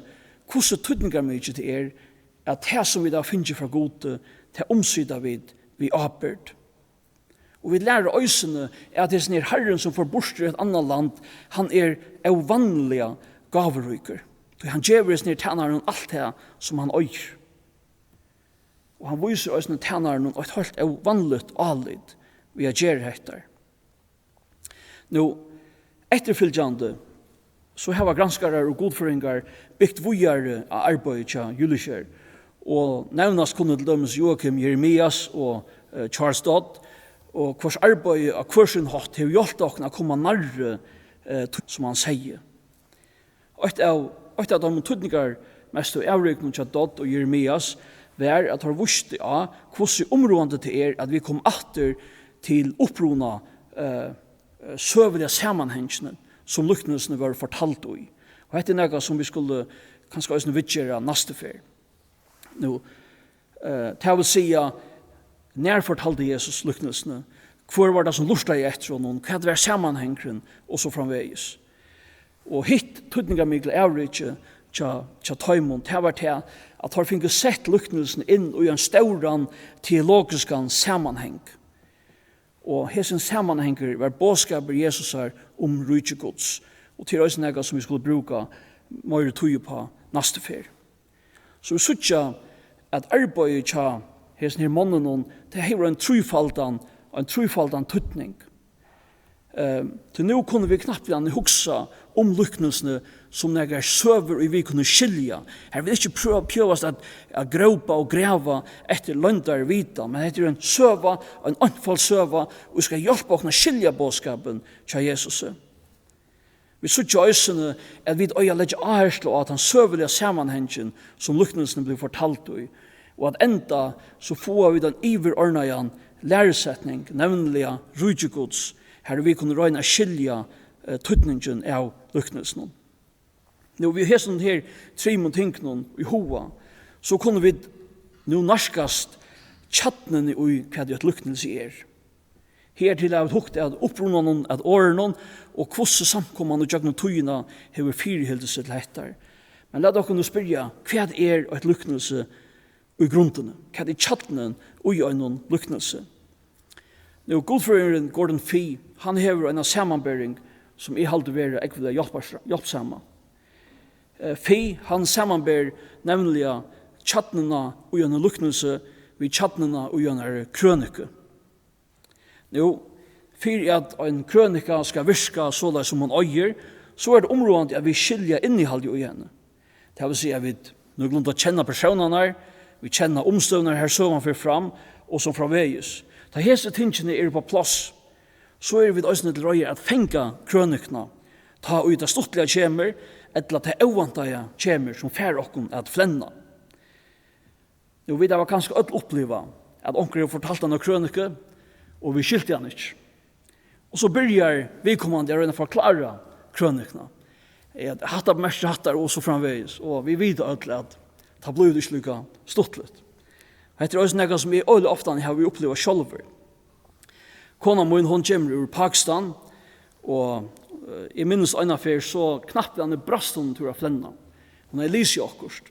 hvussu týdningarmikið tað er, at tað, sum vit hava fingið frá Gudi, tað umsita vit við ábyrgd. Og vit læra eisini, at hesin her harrin, sum fór burtur í eitt annað land, hann er óvanliga gávuríkur. Tí hann gevur hesin her tænaranum alt tað, sum hann eigur. Og hann vísir eisini tænaranum eitt heilt óvanligt álit við at gera hetta. Nú, eftirfylgjandi, so hava granskarar og gudfrøðingar bygt víðari á arbeiðið hjá Julius her, og nevnast kunnu til dømis Joachim Jeremias og, eh, Charles Dodd, og hvørs arbeiði á hvør sín hátt hevur hjálpt okkum at koma nærri, eh, tí, sum hann segði. Eitt av, eitt av teimum týdningarmestu avrikunum hjá Dodd og Jeremias var, at teir vístu á, hvussu umráðandi tað er, at vit koma aftur til uppruna, eh, eh, søguliga samanhangin, sum líknilsini vóru fortald í. Og hetta er nakað, sum vit skulu kanska eisini viðgera næstu ferð. Nú, eh, tað vil siga, nær fortaldi Jesus líknilsini? Hvør var tað, sum lurtaði eftir honum? Hvat var samanhangurin? Og so framvegis. Og hitt týdningarmikla avrikið hjá, hjá teimum, tað var tað, at teir fingu sett líknilsini inn í ein stóran teologiskan samanhang. Og hesin samanhangur var boðskapur Jesusar um ríki Guds. Og tað er eisini nakað, sum vit skulu brúka meiri tíð uppá næstu ferð. So vit síggja, at arbeiðið hjá hesum her monnunum, tað hevur ein trífaldan, ein trífaldan týdning. Ehm, tí nú kunnu vit knappliga hugsa um líknilsini sum nakrar søgur, ið vit kunnu skilja. Har vit ikki prøva, prøvast at, at grópa og grava eftir loyndarvitan, men hetta er ein søga, ein einføld søga, og skal hjálpa okkum at skilja boðskapin hjá Jesusi. Vit síggja eisini, at vit eiga at leggja áherslu á tann søguliga samanhangin, sum líknilsini blivu fortald í, og at enda so fáa vit ein yvirordnaðan lærusetning, nevniliga ríki Guds, har vit kunnu royna at skilja, eh, týdningin av líknilsinum. Nú, við hesum her trimum tingunum í huga, so kunnu vit nú nærkast kjarnuni í, hvat eitt líknilsi er. Hertil hava vit hugt at upprunanum at orðunum og hvussu samkoman í gjøgnum tíðina hevur fyrireikað seg til hettar. Men lat okkum nú spyrja, hvat er eitt líknilsi í grundini? Hvat er kjarnin í einum líknilsi? Nú, gudfrøðingurin Gordon Fee, hann hevur eina samanbering, sum eg haldi vera ógvuliga hjálpars-, hjálpsama. Eh, Fee, hann samanber nevniliga kjarnuna í einum líknilsi við kjarnuna í einari krøniku. Nú, fyri at ein krønika skal virka soleiðis, sum hon eigur, so er tað umráðandi, at vit skilja innihaldið í henni. Tað vil siga, at vit nøkulunda kenna persónarnar, vit kenna umstøðurnar, har søgan fer fram, og so framvegis. Tá hesi tingini eru upp á pláss, so eru vit eisini til reiðar at fanga krønikuna, tá ið tað stuttliga kemur, ella tað óvæntaða kemur, sum fær okkum at flenna. Nú, vit hava kanska øll upplivað, at onkur hevur fortalt eina krøniku, og vit skiltu hana ikki. Og so byrjar viðkomandi at royna at forklára krønikuna. Ja, hatta merkir hatta, og so framvegis. Og vit vita øll, at tað blívur ikki líka stuttligt. Hetta er eisini nakað, sum eg øgiliga ofta havi upplivað sjálvur. Kona mín, hon kemur úr Pakistan, og, eh, eg minnist eina ferð, so knappliga brast hon útúr at flenna. Hon hevði lisið okkurt,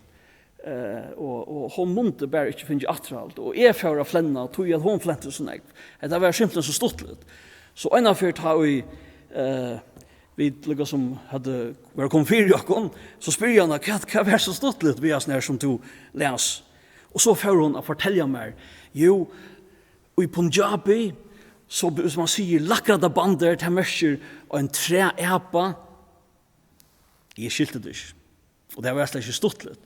eh, og, og hon mundi bara ikki fingið afturhald, og eg fór at flenna, tí at hon flenti so nógv. Hetta var simpelthen so stuttligt. So eina ferð, tá ið, eh, vit líka sum høvdu, vóru komin fyri okkum, so spyr eg hana: "Hvat, hvat var so stuttligt við hasum her, sum tú las?" Og so fór hon at fortelja mær: "Jú, í Punjabi, so, hvis man sigur lakrata bandir, tað merkir ein træapa." Eg skilti tað ikki. Og tað var slett ikki stuttligt.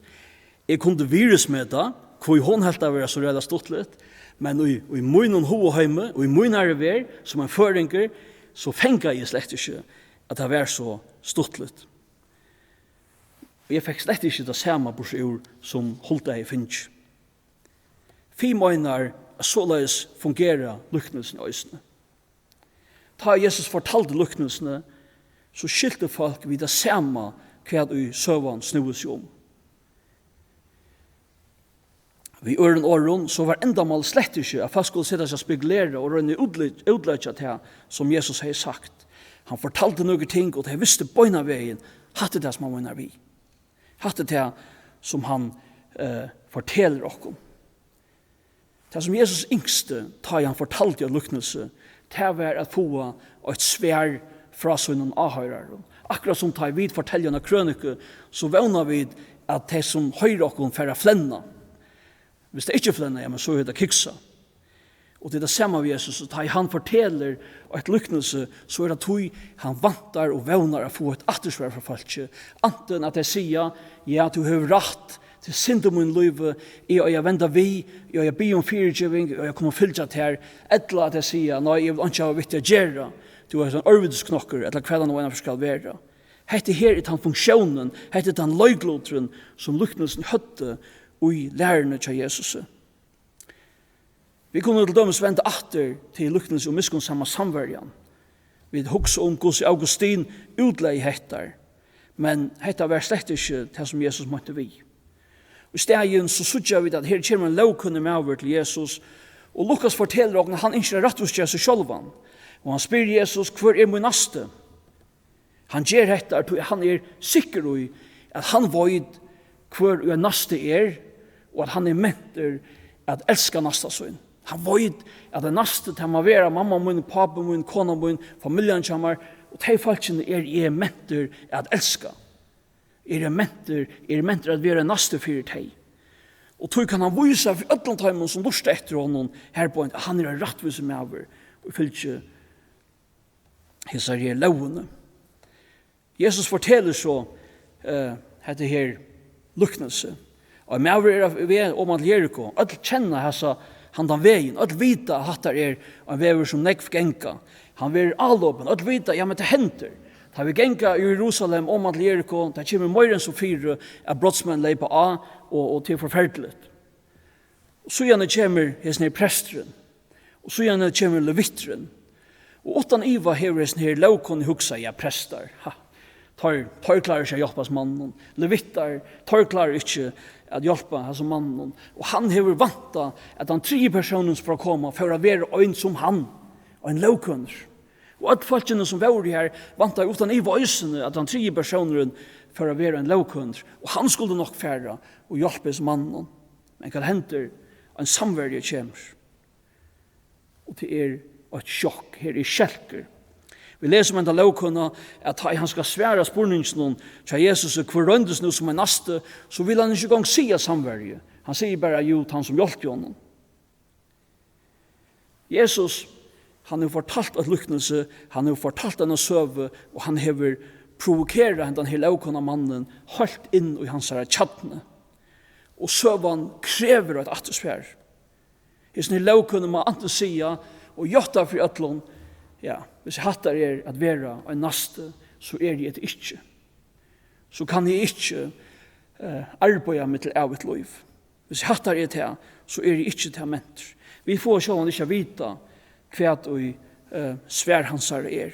Eg kundi virðismeta, hví hon helt tað vera so ræðuliga stuttligt, men í, í mínum hugaheimi, í mínari verð, sum ein føroyingur, so fangaði eg slett ikki, at tað var so stuttligt. Og eg fekk slett ikki tað sama burtur úr, sum Hulda hevði fingið. Fim meinar, at soleiðis fungera líknilsini eisini. Tá Jesus fortaldi líknilsini, so skiltu fólk við tað sama, hvat ið søgan snúði seg um. Við øðrum orðum, so var endamálið slett ikki, at fólk skuldu seta seg at spekulera og royna at útle-, útleggja tað, sum Jesus hevði sagt. Hann fortaldi nøkur ting, og tey vistu beinanvegin, hatta er tað, sum hann meinar við. Hatta er tað, sum hann, eh, fortelur okkum. Tað, sum Jesus ynskti, tá ið hann fortaldi eitt líknilsi, tað var at fáa eitt svar frá sínum áhoyrarum. Akkurát sum tá ið vit fortelja eina krøniku, so vóna vit, at tey, sum hoyra okkum, fara at flenna. Hvis tey ikki flenna, ja, men so er tað kiksað. Og tað er tað sama við Jesus, og tá ið hann fortelur eitt líknilsi, so er tað tí, hann væntar og vónar at fáa eitt aftursvar frá fólki. Antin at tey siga: "Ja, tú hevur rætt, tað er synd um mín lívi, eg eigi at venda við, eg eigi at biðja um fyrigeving, eg eigi at koma og fylgja tær." Ella at tey siga: "Nei, eg vil einki hava við teg at gera, tú ert ein ørvitisknokkur," ella hvat tað nú einaferð skal vera. Hetta her er tann funktiónin, hetta er tann leikluturin, sum líknilsini høvdu í læruni hjá Jesusi. Vit kunnu til dømis venda aftur til líknilsið um miskunnsama samverjan. Vit hugsa um, hvussu Augustin útlegði hetta, men hetta var slett ikki tað, sum Jesus meinti við. Í staðin so síggja vit, at her kemur ein lógkunnugur maður til Jesus, og Lukas fortelur okkum, at hann ynskir at rættvísgera seg sjálvan. Og hann spyr Jesus: "Hvør er mín næsti?" Hann ger hetta, tí hann er sikkur í, at hann veit, hvør ein næsti er, og at hann er mentur at elska næsta sín. Hann veit, at ein næsti, tað má vera mamma mín, pápi mín, kona mín, familjan hjá mær, og tey fólkini eri eg mentur at elska. Eri eg mentur, eri eg mentur at vera ein næsti fyri tey. Og tí kann hann vísa fyri øllum teimum, sum lurta eftir honum, her beint, at hann er ein rættvísur maður, og fylgir hesari her lógini. Jesus fortelur so, eh, hetta her líknilsi. Og ein maður er á veg oman til Jeriko. Øll kenna hasa, handan vegin. Øll vita, at hatta er ein vegur, sum nógv ganga. Hann verður álopin. Øll vita, ja, men tað hendir. Tá vit ganga í Jerusalem oman til Jeriko, tað kemur meira enn so fyri, at brotsmenn leypa á, og, og tað er forferdiligt. Og síðani kemur hesin her presturin. Og síðani kemur leviturin. Og uttan iva hevur hesin her lógkunnugi hugsað: "Ja, prestar, ha, teir, teir klára ikki at hjálpa hasum manninum. Levitar, teir klára ikki at hjálpa hasum manninum." Og hann hevur væntað, at tann triði persónurin, sum fór at koma, fór at vera ein sum hann, ein lógkunnugur. Og øll fólkini, sum vóru her, væntaðu uttan iva eisini, at tann triði persónurin fór at vera ein lógkunnugur, og hann skuldi nokk fara og hjálpa hesum manninum. Men hvat hendir? Ein samverja kemur. Og tað er eitt sjokk. Her er skelkur. Vit lesa um henda lógkunnuga, at tá ið hann skal svara spurninginum hjá Jesusi, hvør royndist nú sum ein næsti, so vil hann ikki eingong siga samverju. Hann sigur bara: "Jú, tann, sum hjálpti honum." Jesus, hann hevur fortalt eitt líknilsi, hann hevur fortalt eina søgu, og hann hevur provokerað hendan her lógkunnuga mannin heilt inn í hansara kjarnu. Og søgan krevur eitt aftursvar. Hesin her lógkunnugi má antin siga og játta fyri øllum: "Ja, hvis hatta er at vera ein næsti, so eri eg tað ikki. So kann eg ikki, eh, arbeiða meg til ævigt lív. Hvis hatta er tað, so eri eg ikki tað mentur." Vit fáa sjálvandi ikki at vita, hvat ið, eh, svar hansara er.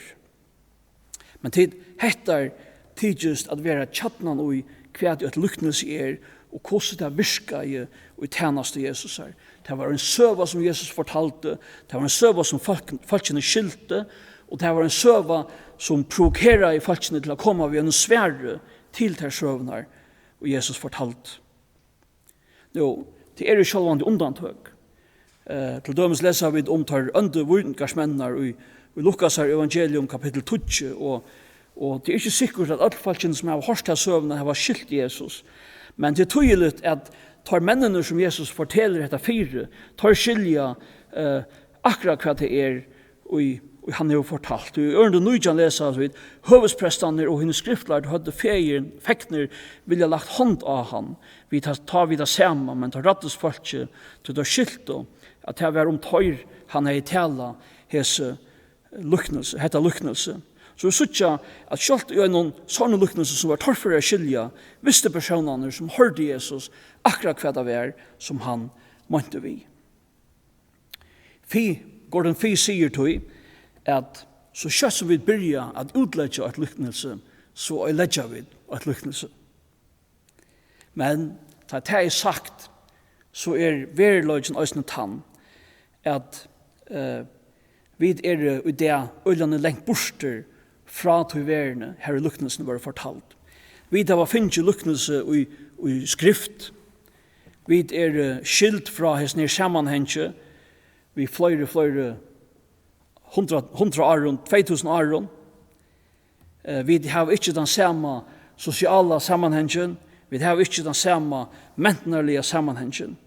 Men tit, hetta tykist at vera kjarnan í, hvat eitt líknilsi er, og hvussu tað virkaði í tænastu Jesusar. Tað var ein søga, sum Jesus fortaldi, tað var ein søga, sum fólk, fólkini skiltu, og tað var ein søga, sum provokeraði fólkini til at koma við einum svari til tær søgurnar, og Jesus fortaldi. Nú, tað eru sjálvandi undantøk. Eh, til dømis lesa vit um teir óndu víkingasmenninar í, í Lukasar evangelium, kapittul tíggju, og, og tað er ikki sikkurt, at øll fólkini, sum hava hoyrt ta søguna, hava skilt Jesus. Men tað er týðiligt, at teir menninir, sum Jesus fortelur hetta fyri, teir skilja, eh, akkurát, hvat tað er, ið, ið hann hevur fortalt. Í ørindum nítjan lesa vit: Høvuðsprestarnir og hinir skriftlærdu høvdu fegin, fegnir vilja lagt hond á hann, við tá, tá við tað sama, men tá ræddist fólkið, tí teir skiltu, at tað var um teir, hann hevði talað hesi líknilsi, hetta líknilsi. So vit síggja, at sjálvt í einum sovorðnum líknilsi, sum var torført at skilja, vistu persónarnir, sum hoyrdu Jesus, akkurát hvat tað var, sum hann meinti við. Fee, Gordon Fee sigur tí, at so skjótt sum vit byrja at útleggja eitt líknilsi, so oyðileggja vit eitt líknilsi. Men tá tað er sagt, so er veruleikin eisini tann, at, eh, vit eru í dag øgiliga langt burtur frá tí verðini, har ið líknilsini vórðu fortald. Vit hava fingið líknilsi í, í skrift. Vit eru skild frá hesum her samanhangi við fleiri, fleiri hundrað, hundrað árum, tvey túsund árum. Eh, vit hava ikki tann sama sosiala samanhangin, vit hava ikki tann sama mentanarliga samanhangin.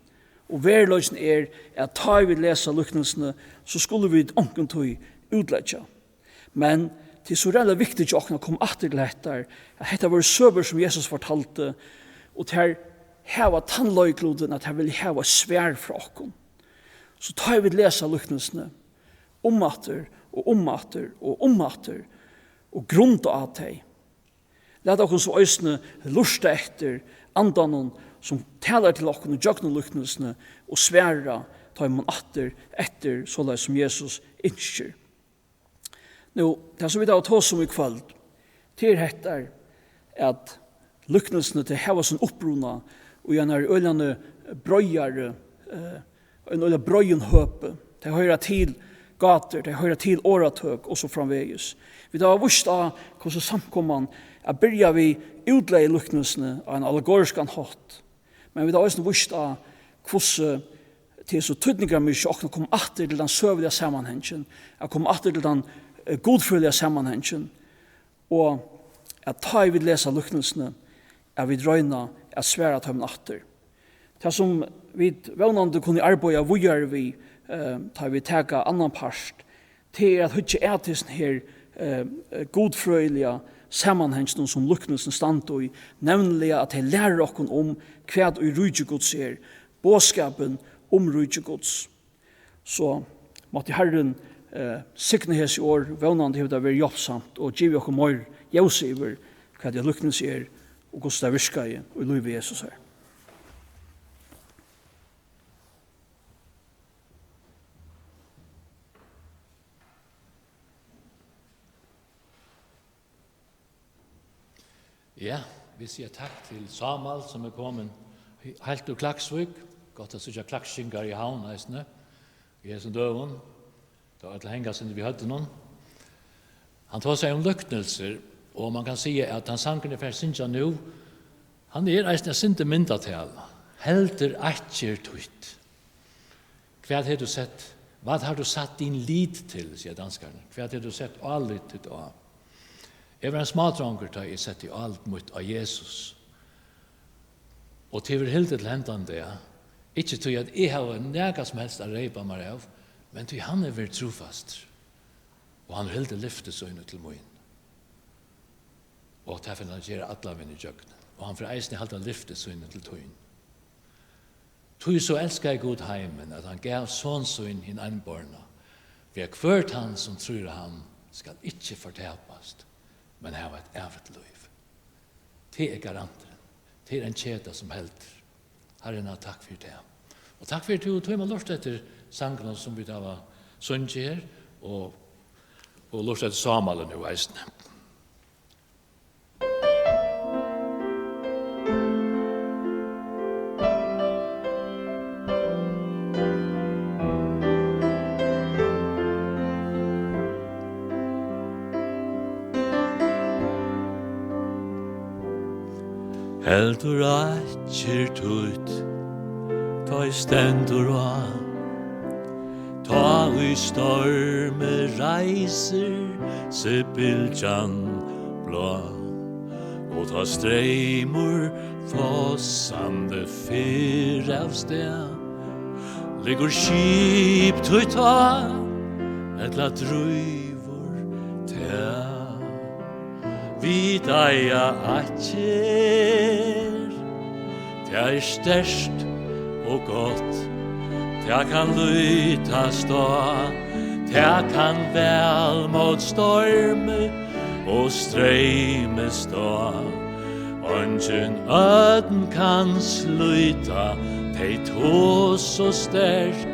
Og veruleikin er, at tá ið vit lesa líknilsini, so skulu vit onkuntíð útleggja. Men tað er so ræðuliga viktigt hjá okkum at koma aftur til hetta, at hetta vóru søgur, sum Jesus fortaldi, og tær hava tann leiklutin, at tær vilja hava eitt svar frá okkum. So tá ið vit lesa líknilsini, umaftur og umaftur og umaftur og grunda á tey. Lat okkum so eisini lurta eftir Andanum, sum talar til okkum ígjøgnum líknilsini, og svara teimum aftur eftir, soleiðis sum Jesus ynskir. Nú, tað sum vit hava tosað um í kvøld, tað er hetta, at líknilsini, tey hava sín uppruna í einari øgiliga breiðari, eh, ein øgiliga breiðum høpi. Tey hoyra til gátur, tey hoyra til orðatøk og so framvegis. Vit hava víst á, hvussu samkoman at byrja við útlegði líknilsini á ein allegoriskan hátt. Men vit hava eisini víst á, hvussu tað er so týdningarmikið hjá okkum at koma aftur til tann søguliga samanhangin, at koma aftur til tann, eh, gudfrøðiliga samanhangin, og at tá ið vit lesa líknilsini, at vit royna at svara teimum aftur. Tað, sum vit vónandi kunnu arbeiða víðari við, eh, tá vit taka annan part, tað er at hyggja at hesum her, eh, gudfrøðiliga samanhanginum, sum líknilsini standa í, nevniliga at tey læra okkum um, hvat ið ríki Guds er, boðskapin um ríki Guds. So mátti Harrin, eh, signa hesi orð, vónandi hevur tað verið hjálpsamt og givið okkum meir ljós yvir, hvat ið líknilsi er, og hvussu tað virkaði í lívi Jesusar. Ja, vit siga takk til Sámal, sum er komin he-, heilt úr Klaksvík. Gott at síggja klaksvíkingar í Havn eisini í hesum døgum. Tá øll hanga sindur við høvdinum. Hann tosar um líknilsir, og man kann siga, at tann sangurin, eg fari at syngja nú, hann er eisini eitt sindur myndatala. Heldur eitt ger títt. Hvat hevur tú sett, Hvad har du sat din lid til, sigur danskarin. Hvat hevur tú sett álit títt á? Eg var ein smádrongur, tá eg setti álit mítt á Jesus. Og tað hevur hildið til hendan dag, ikki tí at eg havi nakað sum helst at reypa mær av, men tí hann hevur verið trúfastur, og hann hevur hildið lyfti síni til mín. Og tað fer hann at gera allan vegin ígjøgnum. Og hann fer eisini at halda lyfti síni til tín. Tí so elskaði Gud heimin, at hann gav son sín hin einborna, fyri at hvør tann, sum trýr á hann, skal ikki fortapast, men hava eitt ævigt lív. Tað er garanturin. Tað er ein keta, sum heldur. Harrin, takk fyri tað. Og takk fyri, at tú tímir at lurta eftir sanginum, sum vit hava sungið her, og, og lurta eftir Sámali nú eisini. Heldur akker títt, tá ið stendur á, tá ið stormur reisir seg bylgjan blá, og tá streymur fossandi fer av stað, liggur skip títt tá, ella drívur tað? Vit eiga akker, tað er sterkt og gott, tað kann lítast á, tað kann væl mót stormi og streymi stá. Eingin ódn kann slíta tey, tað so sterk,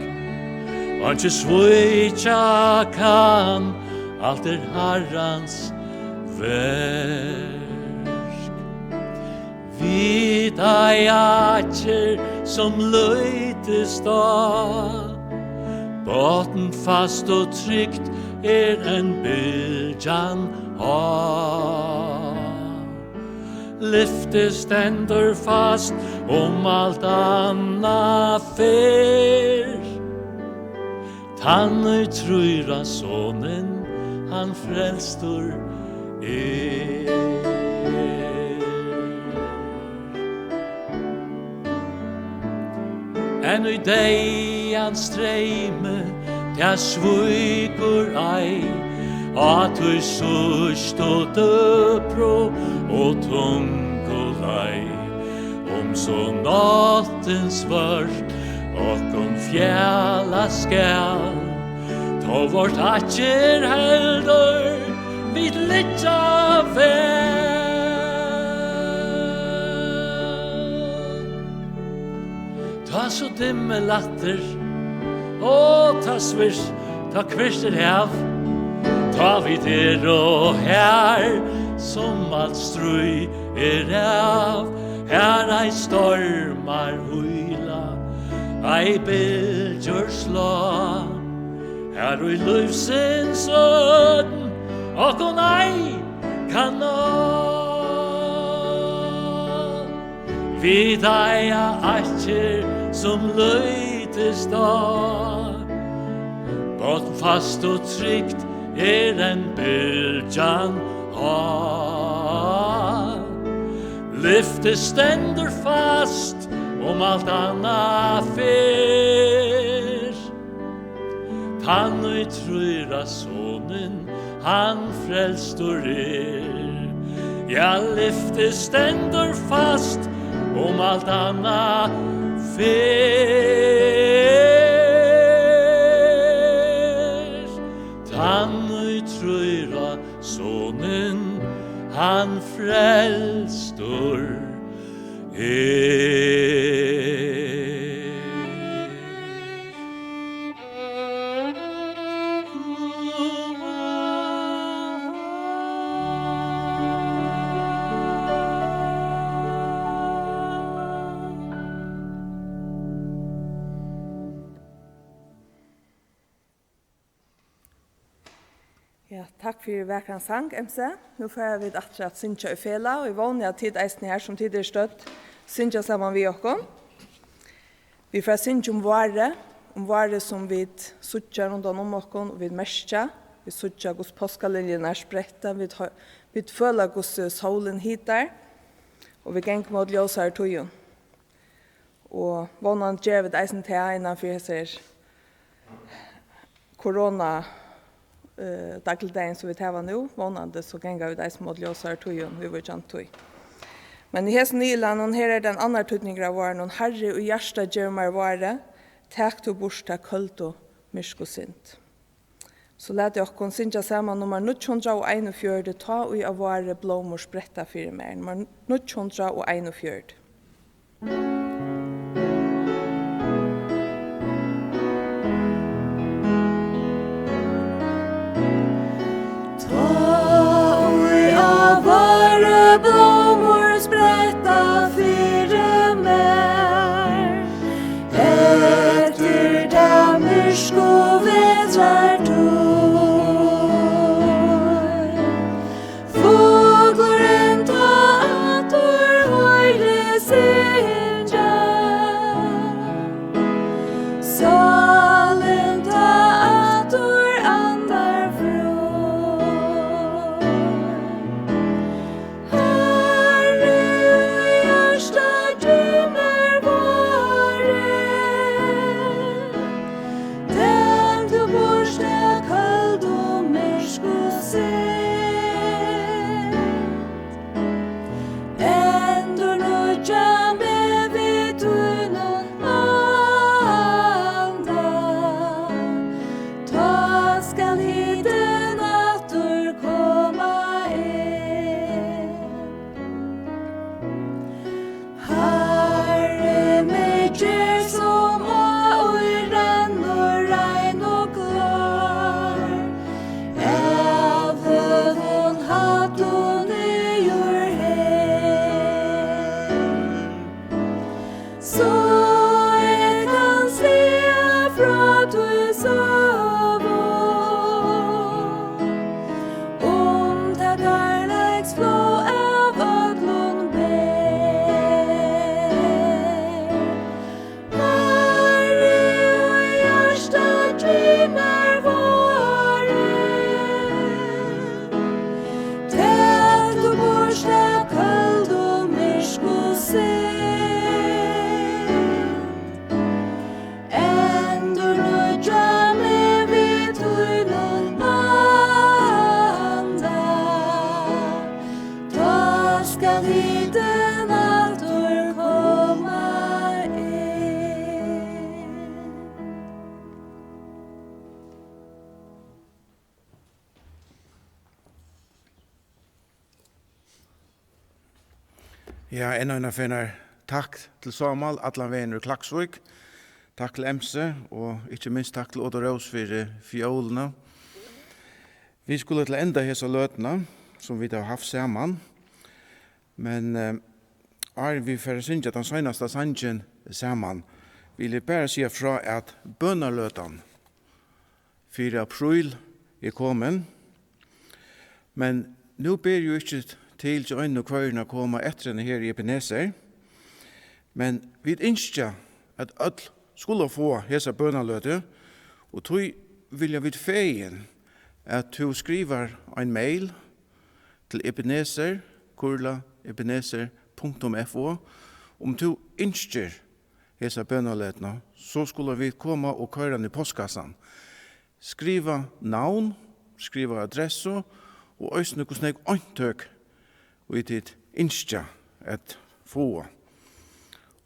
einki svíkja kann, alt er Harrans verk. Vit eiga akker, sum lítist á, botnfast og trygt er enn bylgjan á. Lyftið stendur fast, um alt annað fer. Tann ið trýr á Sonin, hann frelstur er. Enn í deyðans streymi tað svíkur ei, á tí síðstu døpru og tungu leið. Um so náttin svørt okkum fjala skal, tá vort akker heldur vit liggja væl. Tá so dimmi lættir, og tá svirt, tá kvirt er hav, tá vit eru har, sum alt stríð er av, har ei stormar ýla, ei bylgjur slá, har í lívsins ódn okkum ei kann ná. Vit eiga akker, sum lítist á, botnfast og trygt er enn bylgjan á. Lyftið stendur fast, um alt annað fer. Tann ið trýr á Sonin, hann frelstur er. Ja, lyftið stendur fast, um alt annað fer. Tann ið trýr á Sonin, hann frelstur er. Ja, takk fyri vakran sang, M C. Nú fara vit aftur at syngja í felag, og eg vóni, at tit eisini her, sum tit eru stødd, syngja saman við okkum. Vit fara at syngja um várið, um várið, sum vit síggja rundan um okkum, og vit merkja. Vit síggja, hvussu páskaliljurnar spretta, vit hoy-, vit føla, hvussu sólin hitar, og vit ganga móti ljósari tíðum. Og vónandi gera vit eisini tað innan fyri hesar korona, eh, dagligdagin, sum vit hava nú. Vónandi so ganga vit eisini móti ljósari tíðum, viðvíkjandi tíð. Men í hesum niðurlagnum, her er tað ein annar týdningur av várunum: Harri, í hjarta gev mær várið, tak tú burt ta køldu, myrku synd. So latið okkum syngja saman nummar níggju hundrað og einogfjøruti, Tá ið á vári blómur spretta fyri mær. Nummar níggju hundrað og einogfjøruti. Tá ið á vári blómur spretta fyri mær, eftir ta myrku vetrartíð, fuglurin tá aftur hoyrir Skal hitin aftur koma inn. Ja, enn eina ferð takk til Sámal, allan vegin úr Klaksvík. Takk til Emsu, og ikki minst takk til Oda Rós fyri fiólina. Vit skulu til enda hesa løtuna, sum vit hava havt saman. Men, eh, áðrenn vit fara at syngja tann seinasta sangin saman, vil eg bara siga frá, at bønarløtan fyri apríl er komin. Men nú ber jú ikki til hjá einum og hvørjum at koma eftir henni her í Ebenezer. Men vit ynskja, at øll skulu fáa hesa bønarløtu, og tí vilja vit fegin, at tú skrivar ein mail til Ebenezer kurla ebenezer punktum f o, um tú ynskir hesa bønarløtuna, so skulu vit koma og koyra hana í postkassan. Skriva navn, skriva adressu og eisini hvussu nógv eintøk ið tit ynskja at fáa.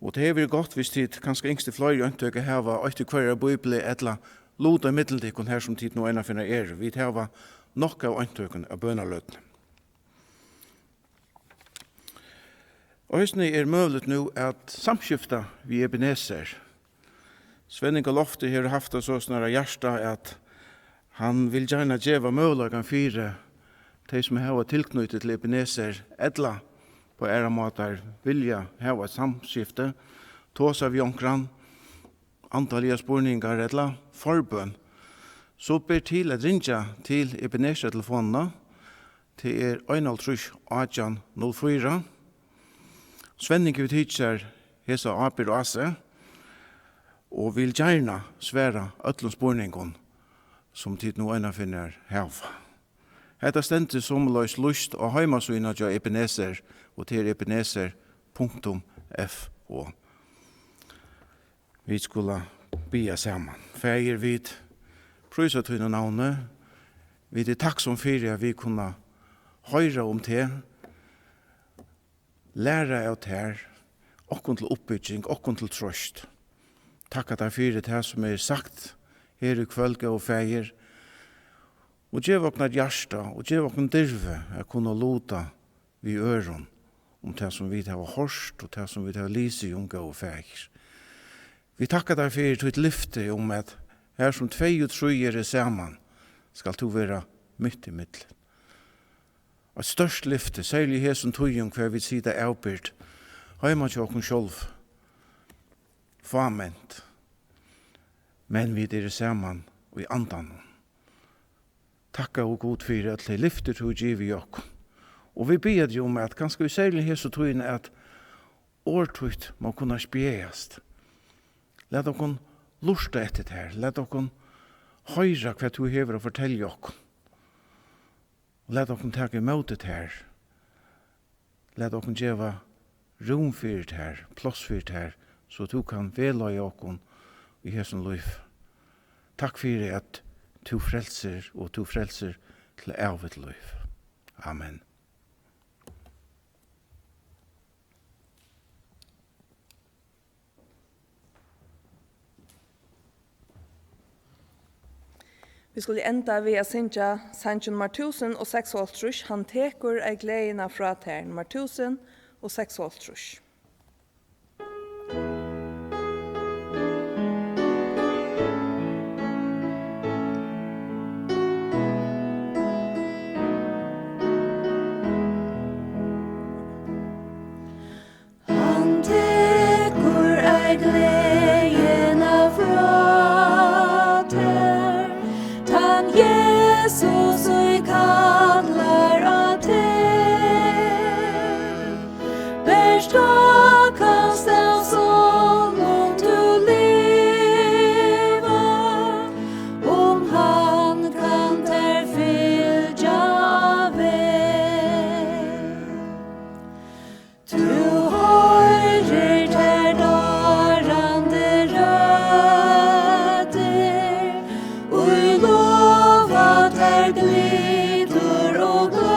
Og tað hevur verið gott, hvis tit kanska ynsktu fleiri eintøk at hava, eitt í hvørjari bíbli, ella luta ímillum tykkum, har sum tit nú einaferð eru. Vit hava nokk av eintøkum av bønarløtuni. Eisini er møguligt nú at samskifta við Ebenezer. Svenning á Lofti hevur havt tað so snarara hjarta, at hann vil gjarna geva møguleikan fyri tey, sum hava tilknýti til Ebenezer, ella á aðrar mátar vilja hava eitt samskifti, tosa við onkran, andaligar spurningar ella forbøn, so ber til at ringja til Ebenezer-telefonina. Tað er einoghálvtrýss átjan null fýra. Svenning hevur tikið sær hesa ábyrgd á seg og vil gjarna svara øllum spurningum, sum tit nú einaferð hava. Hetta stendur somuleiðis lýst á heimasíðuna hjá Ebenezer, og tað er ebenezer punktum f o. Vit skulu biðja saman. Faðir, vit prísa tína navni. Vit eru takksom fyri, at vit kunnu hoyra um teg, læra av tær, okkum til uppbygging, okkum til trøst. Takka tær fyri tað, sum er sagt her í kvøld, góði Faðir, og gev okkum eitt hjarta, og gev okkum dirvi at kunna luta við øðrum um tað, sum vit hava hoyrt, og tað, sum vit hava lisið um, góði Faðir. Vit takka tær fyri títt lyfti um, at har sum tvey og trý eru saman, skalt tú vera mitt ímillum. Eitt stórt lyfti, serliga í hesum tíðum, hvar vit sita avbyrgd heima hjá okkum sjálv, fáment, men vit eru saman í Andanum. Takka, ó Gud, fyri øll tey lyftir, tú hevur givið okkum. Og vit biðja teg um, at kanska í serliga hesi tíðini, at orð títt má kunna spjaðast. Lat okkum lurta eftir tær. Lat okkum hoyra, hvat tú hevur at fortelja okkum. Og lat okkum taka ímóti tær. Lat okkum geva rúm fyri tær, pláss fyri tær, so tú kann vegleiða okkum í hesum lívi. Takk fyri, at tú frelsir, og tú frelsir til ævigt lív. Amen. Vit skulu enda við at syngja sangin nummar túsund og seksoghálvtrýss, Hann tekur ei gleðina frá tær, nummar túsund og seksoghálvtrýss. Hann tekur ei gleðina frá tær, tann Jesus, ið kallar á teg. Bert tá kanst av sonnum tú liva, um hann kann tær fylgja á veg. Tú hoyrir tær darrandi røddir, ið lova tær glitur og glóð.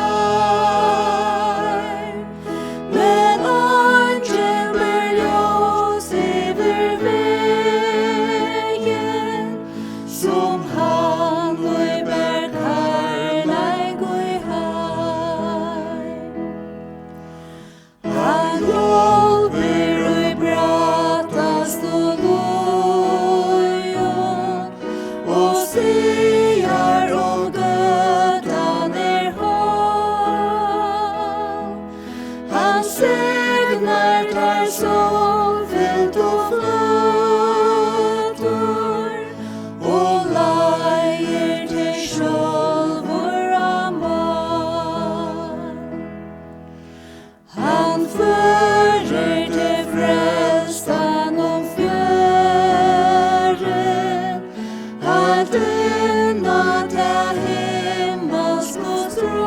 Signar tær sum fylgdu fløtur, og leiðir teg sjálvur á mál. Hann førir teg frelstan um fjørðin, heilt inn á ta himmalsku strond.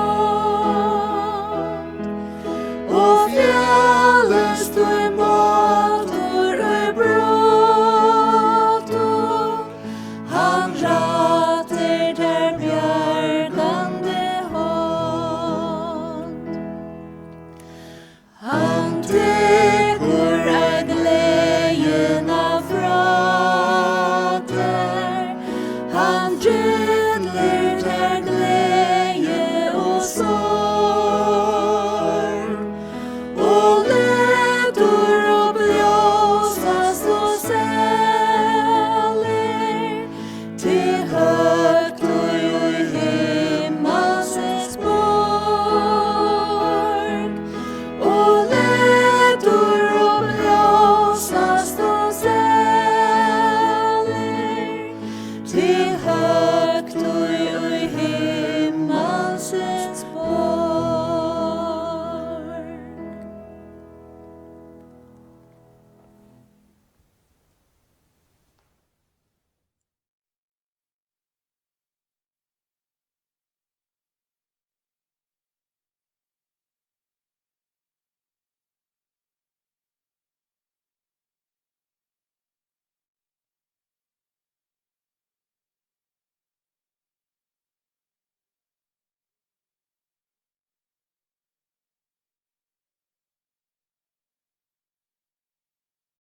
Og fjælist tín bátur í brotum, hann rættir tær bjargandi hond. Hann